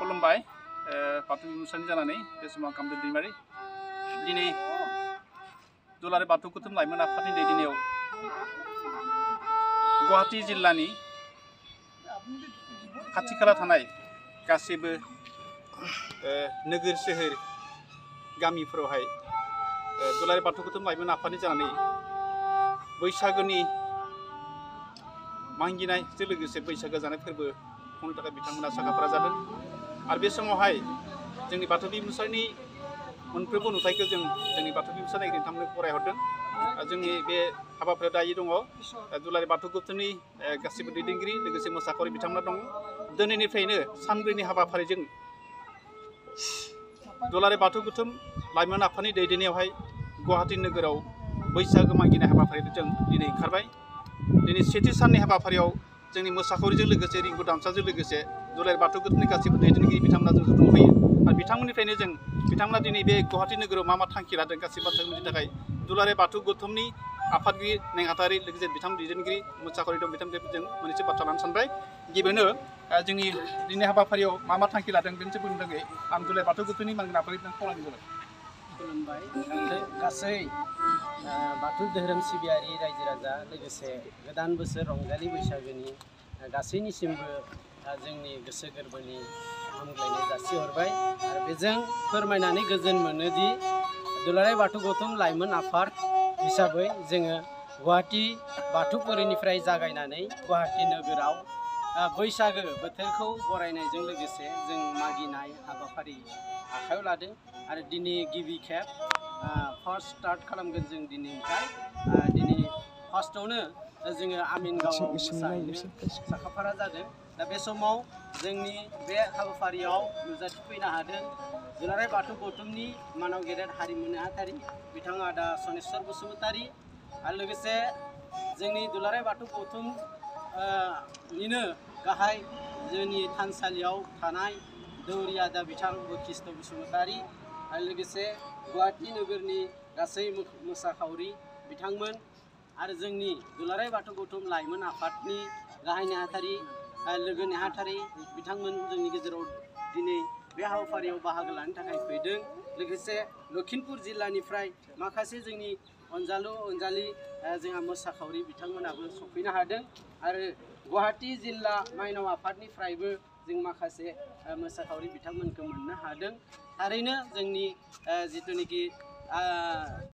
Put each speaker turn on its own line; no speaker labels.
खुलुमबाय बाथौ बिमुसानि जानानै बे समाव कामदेव दैमारि दिनै दुलाराय बाथौ गौथुम लाइमोन आफादनि दैदेननायाव गुवाहाटी जिल्लानि खाथि खाला थानाय गासैबो नोगोर सोहोर गामिफोरावहाय दुलाराय बाथौ गौथुम लाइमोन आफादनि जानानै बैसागोनि मांगिनायजों लोगोसे बैसागो जानाय फोरबो खुंनो थाखाय बिथांमोना साखाफारा जादों आरो बे समावहाय जोंनि बाथौ बिमुसानि मोनफ्रोमबो नुथायखौ जोंनि बाथौ बिमुसा नायगिरि नोंथांमोननो फरायहरदों। जोंनि बे हाबाफारियाव दायो दङ दुलाराय बाथौ गौथुमनि गासिबो दैदेनगिरि लोगोसे मोसाखावरि बिथांमोना दङ। दिनैनिफ्रायनो सानब्रैनि हाबाफारिजों दुलाराय बाथौ गौथुम लाइमोन आफादनि दैदेननायावहाय गुवाहाटी नोगोराव बैसागो मागिनाय हाबाफारिजों जों दिनै ओंखारबाय। दिनै सेथि साननि हाबाफारियाव जोंनि मोसाखावरिजों लोगोसे रिंगु दामसाजों लोगोसे दुलाराय बाथौ गौथुमनि गासैबो दैदेनगिरि बिथांमोना जों दंफैयो आरो बिथांमोननिफ्रायनो बिथांमोना दिनै बे गुवाहाटी नोगोराव मा थांखि लादों गासै बाथ्रानि थाखाय दुलाराय बाथौ गौथुमनि आफादगिरि नेहाथारि लोगोसे बिथां दैदेनगिरि मोसाखावरि दं बिथांमोननिफ्राय जों मोनसे बाथ्रा लानो सानबाय। गिबियावनो जोंनि दिनै हाबाफारियाव मा थांखि लादों बेनि सोमोन्दै थाखाय आं दुलाराय बाथौ गौथुमनि मानगोनां आफादगिरि खावलायनाय जाबाय।
खुलुमबाय गासै बाथौ धोरोम सिबियारि रायजो राजा लोगोसे गोदान बोसोर रंजालि बैसागोनि गासैनिसिमबो जोंनि गोसो गोरबोनि हामग्लायनाय जासिहरबाय आरो बेजों फोरमायनानै गोजोन मोनोदि दुलाराय बाथौ गौथुम लाइमोन आफाद हिसाबै जोङो गुवाहाटी बाथौपुरिनिफ्राय जागायनानै गुवाहाटी नोगोराव बैसागो बोथोरखौ बरायनायजों लोगोसे जों मागिनाय हाबाफारि आखायाव लादों आरो दिनै गिबि खेब फार्स्ट स्टार्ट खालामगोन जों दिनैनिफ्राय। दिनै फार्स्टआवनो जोङो आमिनगावआव मोसाहैनो साखाफारा जादों। दा बे समाव जोंनि बे हाबाफारियाव नुजाथिफैनो हादों दुलाराय बाथौ गौथुमनि मानाव गेदेर हारिमु नेहाथारि बिथां आदा सनेस्वर बसुमतारी आरो लोगोसे जोंनि दुलाराय बाथौ गौथुम निनो गाहाय जोंनि थानसालियाव थानाय दौरि आदा बिथां बखिष्ट बसुमतारी आरो लोगोसे गुवाहाटी नोगोरनि गासै मोसाखावरि बिथांमोन आरो जोंनि दुलाराय बाथौ गौथुम लाइमोन आफादनि गाहाय नेहाथारि लोगो नेहाथारि बिथांमोन जोंनि गेजेराव दिनै बे हाबाफारियाव बाहागो लानो थाखाय फैदों। लोगोसे लखिमपुर जिल्लानिफ्राय माखासे जोंनि अनजालु अनजालि जोंहा मोसाखावरि बिथांमोनाबो सफैनो हादों आरो गुवाहाटी जिल्ला माइनाव आफादनिफ्रायबो जों माखासे मोसाखावरि बिथांमोनखौ मोननो हादों। थारैनो जोंनि जिथुनिखि